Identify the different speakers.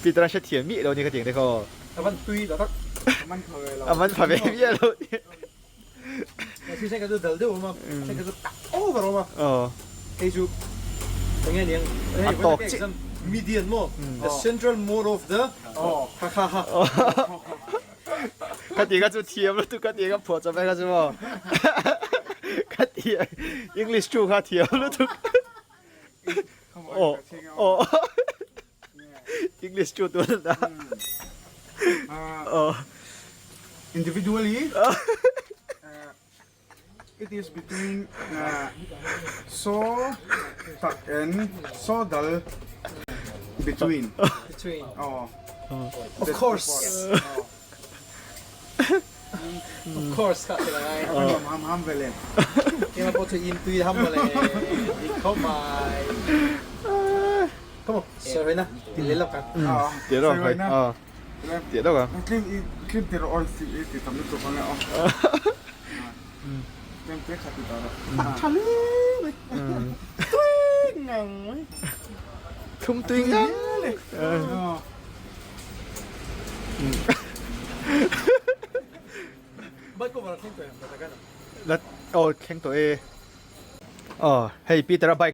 Speaker 1: Peter a hrethiam miah lo ni ka ti ang te kha aw.
Speaker 2: A van tui tak tak.
Speaker 3: A man pha ve lo.
Speaker 1: A man pha ve miah lo ni.
Speaker 2: Thil thenkhat chu dal deuh a awm a, thenkhat chu tak over a awm a.
Speaker 1: Aw.
Speaker 2: Hei chu eng nge ni ang?
Speaker 1: A tawk chiah.
Speaker 2: Median maw? The central mode of the ha ha ha.
Speaker 1: Ka ti kha chu thiam lutuk ka ti kha phuah chawp e kha chu maw. Ka ti English thu kha thiam lutuk. Aw aw English thu tun a. Aw.
Speaker 3: Individually it is between so tak and so dal between.
Speaker 2: Between.
Speaker 3: Aw.
Speaker 2: Of course. Of course kha thil a ngai.
Speaker 3: A nuam ham ham ve le.
Speaker 2: Keimah pawh chu in tui ham mawle. Dik khawp mai. Come on, sawi na ti leh lawk ang.
Speaker 1: Ti lawk ang. Ti lawk ang.
Speaker 3: Tlem i tlem ti rawh aw i ti tam lutuk ang e aw. Tlem te kha ti ta rawh.
Speaker 2: Tha hle mai. Tui ngang mai.
Speaker 1: Thlum tui ngang.
Speaker 2: Bike cover a thleng tawh em?
Speaker 1: La aw thleng tawh e. Aw hei Peter a bike.